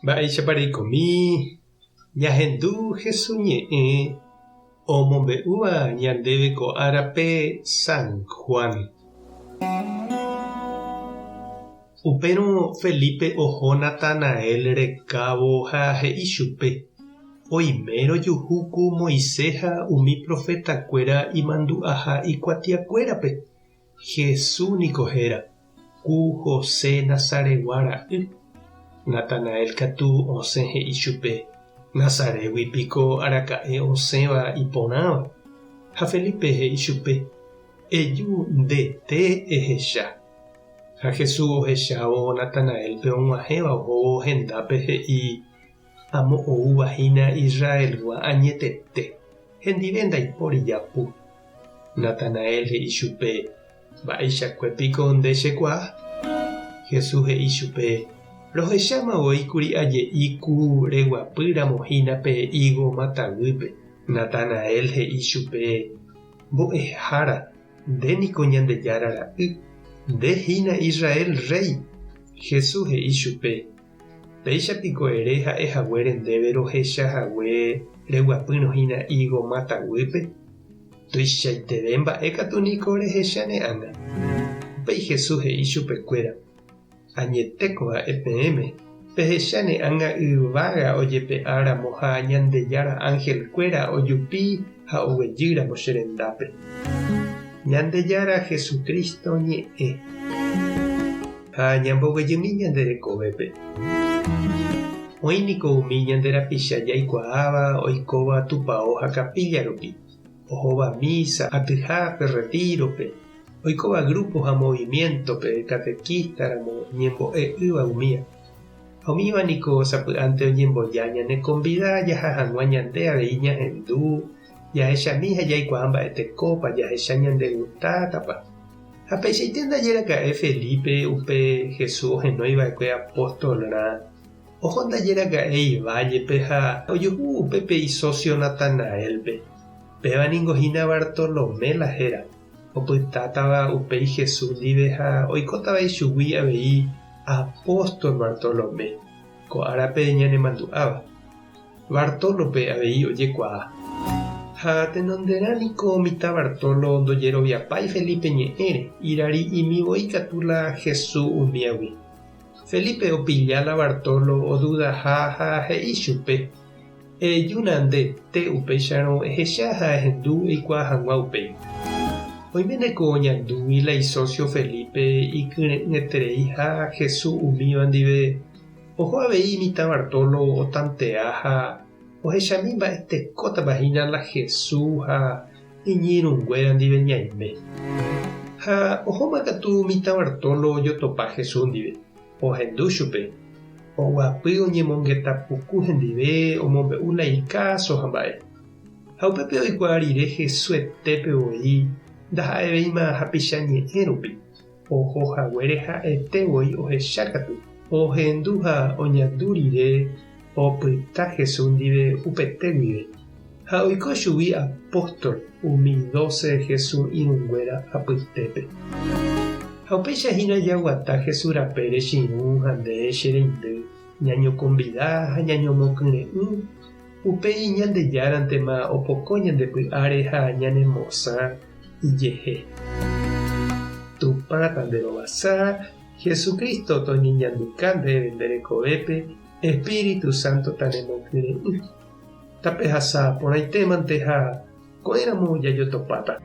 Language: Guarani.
Mba'éichapa reikomi ñahendu Hesu ñe'ẽ omombe'úva ñandéve ko árape San Juan. Upérõ Felipe oho Natanael rekávo ha he'i chupe, Oime rojuhu ku Moisés ha umi profetakuéra imandu'aha ikuatiakuérape, Jesús niko héra, ku José Nazaretgua ra'y. Natanael katu osẽ he'i chupe, Nazarétgui piko araka'e osẽva iporãva? Ha Felipe he'i chupe, Eju ndete ehecha. Ha Jesús ohechávo Natanaélpe og̃uahẽva ohóvo hendápe he'i, Amo oúva hína Israelgua añetete, hendive ndaipóri japu. Natanael he'i chupe, Mba'eichakue piko nde chekuaa? Jesús he'i chupe, Rohecháma voi kuri aje'i ku reguapy ramo hína pe ígo mata guýpe. Natanael he'i chupe, Mbo'ehára, nde niko Ñandejára Ra'y, nde hína Israel Rréi. Jesús he'i chupe, Péicha piko ere ha'e haguére ndéve rohecha hague reguapýrõ hína ígo máta guýpe? Tuichaiteve mba'e katu niko rehecha ne ág̃a. Upéi Jesús he'i chupekuéra, Añetéko ha'e peẽme, pehecha ne ág̃a yvága ojepe'a ramo ha Ñandejára ánhelkuéra ojupi ha oguejy ramo che rendápe. Ñandejára Jesucristo ñe'ẽ. Ha ñamboguejymi ñande rekovépe. Oĩ niko umi ñande rapicha jaikuaáva oikóva tupao ha capilla rupi, ohóva misa, atyhápe, retiro-pe, oikóva grupo ha movimiento-pe, catequista ramo, ñembo'e'ỹva umía. Ha umíva niko sapy'ánte oñemboja ñanekonvida jaha hag̃ua ñande avei ñahendu, jahechami ha jaikuaa mba'etekópa, jahecha ñandegustátapa. Ha peichaite ndaje raka'e Felipe upe Jesús ohenói va'ekue apóstolrã, oho ndaje raka'e ivállepe ha ojuhu upépe isósio Natanaélpe. Péva ningo hína Bartolomé la héra, opytátava upéi Jesús ndive ha oikótava ichugui avei apóstol Bartolomé, ko árape ñanemandu'áva. Bartólope avei ojekuaa. Ha tenonderã niko mitã Bartolo ndojeroviapái Felipe ñe'ẽre, irari'imi voi katu la Jesús umíagui. Felipe opilla la Bartolo odudaha ha he'i chupe, Ejúna ndete upéicharõ ehecha ha ehendu eikuaa hag̃ua upéi. Oiméne ko oñandúgui la isósio Felipe ikyre'ỹetereiha Jesús umíva ndive Oho avei mitã Bartolo otantea ha ohechami mba'etekótapa hína la Jesús ha iñirũnguéra ndive ñaime. Ha ohóma katu mitã Bartolo ojotopa Jesús ndive, ohendu chupe, oguapy oñemongeta puku hendive omombe'u la ikáso ha mba'e. Ha upépe oikuaa rire Jesuetépe voi ndaha'evéima hapicha ñe'ẽ rupi. Oho haguére ha'ete voi ohecha katu. Ohendu ha oñandu rire opyta Jesús ndive upete guive, ha oiko chugui apóstol umi dóse Jesús irũnguéra apytépe. Ha upéicha hína jaguata Jesús rapére che irũ ha nde che reindy, ñañokonvida ha ñañomokyre'ỹ, upéi Ñandejárantema opoko ñande py'áre ha ñanemosã ijehe. Tupã tanderovasa, Jesucristo toñeñanduka ndéve nde rekovépe, Espíritu Santo tanemokyre'ỹ. Tapehasa porãitémante ha ko'ẽramo jajotopáta.